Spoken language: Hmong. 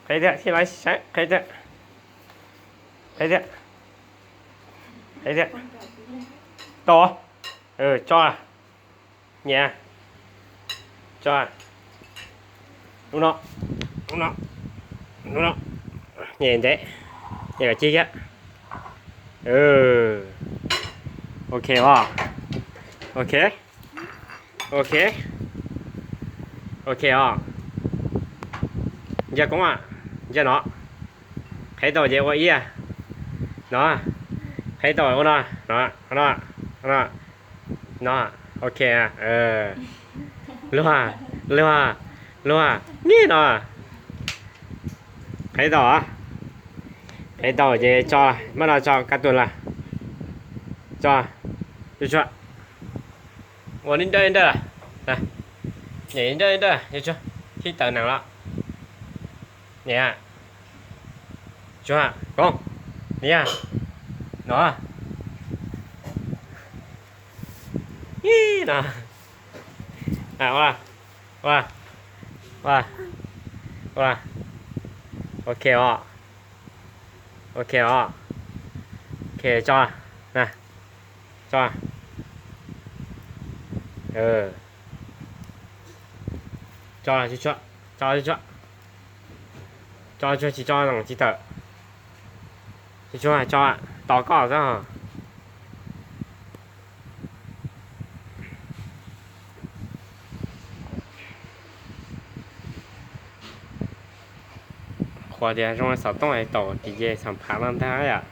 Qheb thiab, thiaj li saib, qheb thiab, qheb thiab, qheb thiab. Tau. Tso. Nyem. Tso. Ub no, ub no, ub no. Nyem ntev, nyem kom cig thiab. Ok os. Ok. Ok. Ok os. Ntsia koob, ntsia no. Qheb tau ces ua ib yam no. Qheb tau ua no, no, no, no. Ok. Luag, luag, luag, nij no. Qheb tau, qheb tau ces tso, maj no tso kab tus lawm. Tso, tsuag tsuag. Ua li nrawj li nrawj, nyem li nrawj li nrawj, tsuag tsuag, thib tawm nees los. Niam, tsuag, koob, niam, no, ib no, ua, ua, ua, ua, ok os, ok os, ok tso, tso, tso tsuag tsuag, tso tsuag tsuag, tso tsuag tsis tso zoo tsis tawm, tsuag tsuag tso, tos koj xwb. Qhuas tias zoo xov tooj es tau ris ces xam phav no ntag yom.